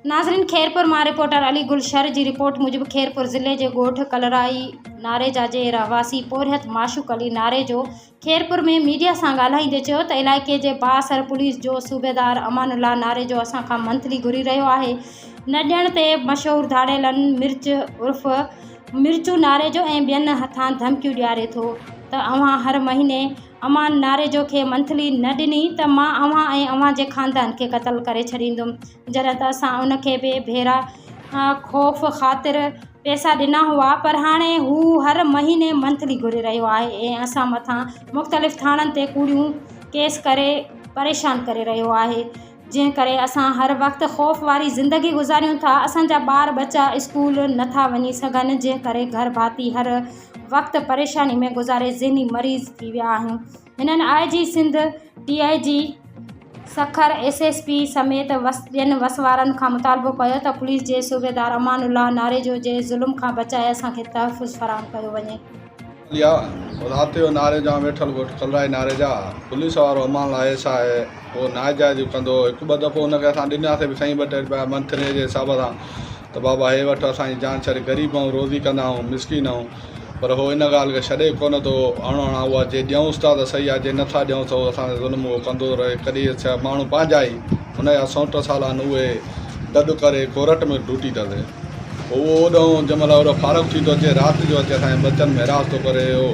ناظرين خيرپور مان رپورٽر علي گل شر جي رپورٽ موجب خيرپور ضلعي جي ڳوٺ ڪلرائي ناريجا جي رهواسي پورهيت معشوق علي ناريجو خيرپور ۾ ميڊيا سان ڳالهائيندي چيو ته علائقي جي بااثر پوليس جو صوبيدار امان الله ناريجو اسان کان منٿلي گهري رهيو آهي نه ڏيڻ تي مشهور ڌاڙيلن مرچ عرف مرچو ناريجو ۽ ٻين هٿان ڌمڪيون ڏياري ٿو ته اوهان هر مهيني امان ناريجو کي منٿلي نه ڏني ته مان اوهان ۽ اوهان جي خاندان کي قتل ڪري ڇڏيندم. جڏهن ته اسان ان کي به ڀيرا خوف خاطر پئسا ڏنا هئا پر هاڻي هو هر مهيني منٿلي گهري رهيو آهي ۽ اسان مٿان مختلف ٿاڻن تي ڪوڙيون ڪيس ڪري پريشان ڪري رهيو آهي جنهن ڪري اسان هر وقت خوف واري زندگي گذاريون ٿا اسان جا ٻار ٻچا اسڪول نٿا وڃي سگهن جنهن ڪري گهر ڀاتي هر وقت پريشاني ۾ گذاري ذهني مريض ٿي ويا آهيون هنن I G Sindh, D I G Sukkur, S S P سميت ٻين وس وارن کان مطالبو ڪيو ته پوليس جي صوبيدار امان الله ناريجو جي ظلم کان بچائي اسان کي تحفظ فراهم ڪيو وڃي. ليا رات جو ناريجا ويٺل ڳوٺ ڪلرائي ناريجا پوليس وارو امان الله ايس I اهو ناجائزيون ڪندو هو هڪ ٻه دفعو ان کي اسان ڏناسي به سائين ٻه ٽي رپيا منٿلي جي حساب سان ته بابا هي وٺ اسان جي جان ڇڏ غريب آهيون روزي ڪندا آهيون مسڪين آهيون پر هو ان ڳالهه کي ڇڏي ڪونه ٿو اڻ هڻا اها جي ڏيونس ٿا ته صحيح آهي جي نٿا ڏيونس ته هو اسان تي ظلم اهو ڪندو ٿو رهي ڪڏهن ڇا ماڻهو پنهنجا ئي هن جا سئوٽ سالا آهن اهي گڏ ڪري ڪورٽ ۾ ڊوٽي ٿا پوء اهو اوڏانهن جنهن مهل اوڏانهن فارغ ٿي ٿو اچي، رات جو اچي اسان جي ٻچن ۾ هراس ٿو ڪري اهو.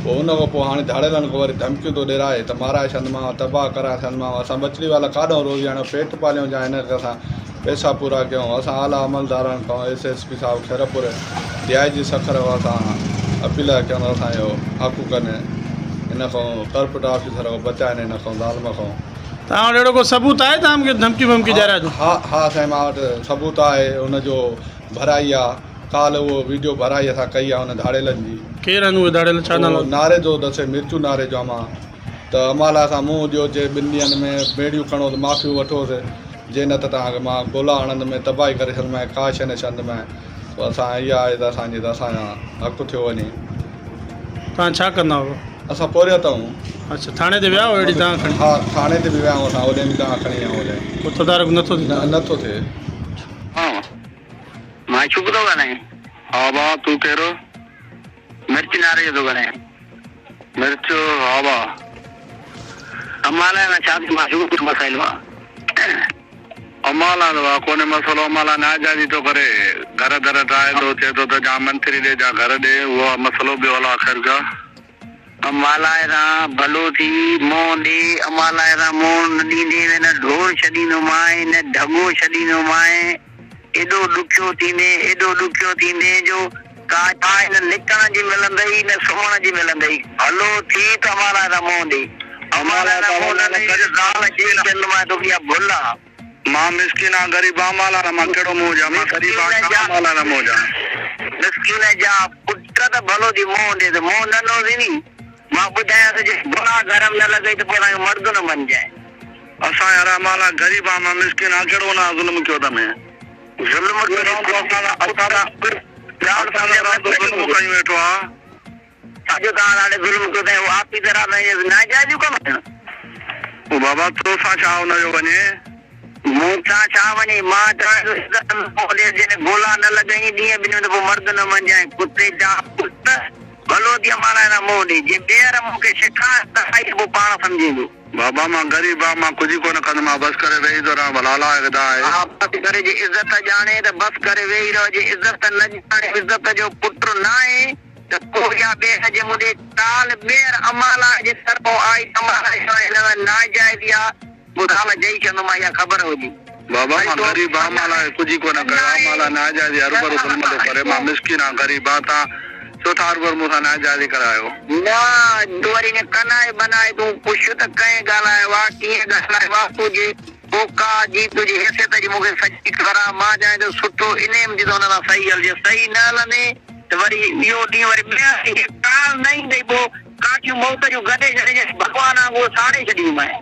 پوء ان کان پوء هاڻي ڌاڙيلن کي وري ڌمڪيون ٿو ڏيرائي ته مارائي ڇڏندومانء، تباهه ڪرائي ڇڏندومانء. اسان ٻچڙي والا ڪاڏانهن روزي آڻيون، پيٽ پاليون جا هن کي اسان پئسا پورا ڪيون. اسان اعليٰ عملدارن کان ايس ايس پي صاحب خيرپور، ڊي I جي سکر کان اسان اپيل ٿا ڪيون ته اسان جو حق ڪن، هن کان ڪرپٽ آفيسر کان بچائين هن کان ظالم کان. توهان وٽ اهڙو ڪو ثبوت آهي ته مون کي ڌمڪيون ومڪيون ڏياريا اٿو؟ ها ها سائين مان وٽ ثبوت آهي ان جو ڀرائي آ ڪالهه اهو ويڊيو ڀرائي اسان ڪئي آ ان ڌاڙيلن جي. ڪير آهن اهي ڌاڙيل ڇا نالو اهو ناري جو ڏسي مرچون ناري جو امان ته امان لاء اسان منهن ڏيو جي ٻن ڏينهن ۾ ٻيڙيون کڻو ته معافيون وٺوس جي نه ته توهان کي مان گولا هڻندم ۽ تباهي ڪري ڇڏندم ۽ ڪا شيء نه ڇڏندم پوء اسان اها آهي ته اسان جي ته اسان جا حق ٿيو وڃي. توهان ڇا ڪندا هئو؟ اسان پورهيت آهيون. اڇا ٿاڻي تي ويا هئو اهڙي دانهن کڻي؟ ها ٿاڻي تي به ويا آهيون اسان اوڏي به دانهن کڻي ويا آهيون اوڏي. ڪو تدارڪ نه ٿو ٿئي؟ نه نه ٿو ٿئي. ها معشوق ٿو ڳالهائين؟ ها ڀاء تون ڪير؟ مرچ ناري جو ٿو ڳالهايان. مرچ ها ڀاء. امان لاء ڇا ٿيو معشوق ڪجهه مسئلو آ؟ امان لاء ته ڀاء ڪونهي مسئلو امان لاء ناجائزي ٿو ڪري گهر در ڊاهي ٿو چئي ٿو ته جا منٿري ڏي جا گهر ڏي اهو آ مسئلو ٻيو الله خير ڪا. امان لاء ران ڀلو ٿي منهن ڏي امان لاء ران منهن نه ڏيندين ته نه ڍور ڇڏيندومانء نه ڍڳو ڇڏيندومانء ايڏو ڏکيو ٿيندين ايڏو ڏکيو ٿيندين جو ڪا جاء نه نڪرڻ جي ملندئي نه سمهڻ جي ملندئي. ڀلو ٿي ته امان لاء ران منهن ڏي. امان لاء ران منهن نه ڏئي ته زال چئي ڇڏندومانء توکي اها ڀل آ. مان مسڪين آن غريب آن امان لاء ران مان ڪهڙو منهن ڏيان مان غريب آن مسڪين ڇا جا امان لاء ران منهن ڏيان. مسڪين جا پٽ ته ڀلو ٿي منهن ڏي ته منهن نه ڏنوسين ني مان ٻڌايانس جي گناهه گهر ۾ نه لڳئي ته پوء اسان کي مرد نه مڃجانء. اسان يار امان لاء غريب آن مان مسڪين آن ڪهڙو ان ظلم ڪيو ته ۾. ظلم ڪري ڳالهه سمجهه ۾ نه ظلم ڪيون ويٺو آ. ساڄو توهان ڏاڍو ظلم ڪيو اٿئي هو آفيسر آ ته ناجائزيون ڪم آهن. او بابا تو سان ڇا ان جو وڃي. مون سان ڇا وڃي مان چوان ٿو عزت ۾ پوء ڏي جنهن گولا نه لڳئين ڏينهن ٻن ۾ ته پوء مرد نه مڃجانء ڪتي جا پٽ ڀلو ٿي امان لاء منهن ڏي جي ٻيهر مون کي شڪايت آئي ته پوء پاڻ سمجهيندو. بابا مان غريب آ مان ڪجهه ڪونه ڪندم آ بس ڪري ويهي ٿو رهان ڀلا الله کي دانهن آهي. ها بس ڪري جي عزت ڄاڻي ته بس ڪري ويهي رهه جي عزت نه ڄاڻي عزت جو پٽ ناهي ته پوء اها ٻيهر جي مون ڏي ڪال ٻيهر امان لاء جي طرفون آئي ته امان لاء چوان هن ۾ ناجائزي آ پوء زال جئي ڇڏندومانء اها خبر هجي. بابا ڀئي مان تو غريب آ مان لاء ڪجهه ڪونه ڪيو آ مان لاء ناجائزي هروڀرو ظلم ٿو ڪري مان مسڪين آ غريب آ تان ڇو ٿا هروڀرو مون سان ناجائزي ڪرايو. نه تون وري ائين ڪنائي بنائي تون پڇ ته ڪنهن ڳالهايو آ ڪيئن ڳالهايو آ تنهنجي اوقات جي تنهنجي حيثيت جي مون کي سڄي خبر آ مان چاهيان ٿو سٺو انهيء ۾ جتي هن سان صحيح هلجي صحيح نه هلندين ته وري اهو ڏينهن وري ٻيهر هيء ڪال نه ايندئي پوء ڪاٺيون موت جون گڏي ڇڏجانء ڀڳوان وانگر ساڙي ڇڏيندومانء.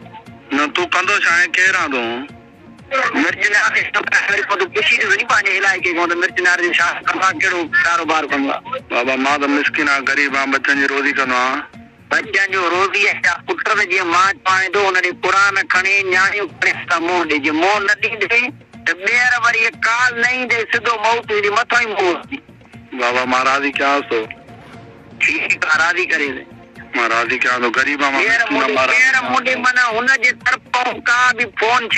نه تون ڪندو ڇا آهين ڪير آن تون. مرچ نار جي وري پوء تون پڇي ڏس ني پنهنجي علائقي کان ته مرچ نار جو ڇا ڪم آ ڪهڙو ڪاروبار ڪندو آ. بابا مان ته مسڪين آهيان غريب آهيان ٻچن جي روزي ڪندو آهيان. ٻچن جو روزي ۽ جا پٽ ته جيئن مان چوانء ٿو ان ڏي قرآن کڻي نياڻيون کڻي اسان منهن ڏي جي منهن نه ڏيندين. ته ٻيهر وري هيء ڪال نه ايندئي سڌو موت ايندي مٿان ئي موت ايندي. بابا مان راضي ڪيانس ٿو. ٺيڪ آ راضي ڪريس. مان راضي ڪيان ٿو غريب آ مان ٻيهر مسڪين آ مونڏي مان راضي ٻيهر ڪيان مونڏي ٿو. معنيٰ هن جي طرفئون ڪا به فون.